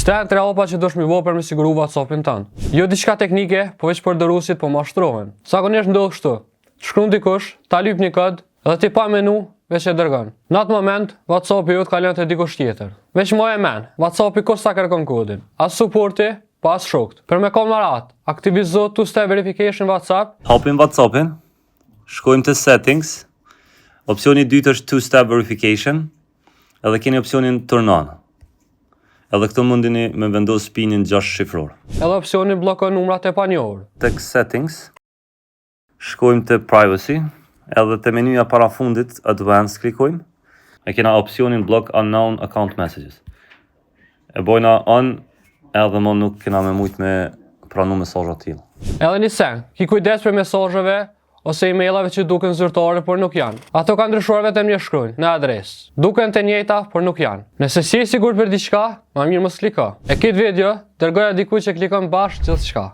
Qëta janë tre hapa që duhesh mi bo për me siguru WhatsAppin tënd. Jo diçka teknike, po veç përdoruesit po mashtrohen. Zakonisht ndodh kështu. Të shkruan dikush, ta lyp një kod, dhe ti pa menu, veç e dërgon. Në atë moment, WhatsAppi jot kalon te dikush tjetër. Veç maje men, WhatsAppi kurrë s'ta kërkon kodin. As suporti, po as shokt. Për me kon ma rahat, aktivizo two-step verification WhatsApp. Hapim WhatsAppin, shkojmë te settings, opsioni i dytë është two-step verification, edhe keni opsionin turn on. Edhe këtu mundini me vendos pinin 6 shifror. Edhe opsionin bllokon numrat e panjohur. Tek settings, shkojmë te privacy, edhe te menuja para fundit advanced klikojmë. E kena opsionin block unknown account messages. E bojna on, edhe mo nuk kena me mujt me pranu mesazhe të tilla. Edhe një sen, ki kujdes për mesazheve ose emailave që duken zyrtare por nuk janë. Ato kanë ndryshuar vetëm një shkronjë në adresë. Duken të njëjta, por nuk janë. Nëse s'je i sigurt për diçka, ma mirë mos kliko. E këtë video dërgoja dikujt që klikon bash gjithçka.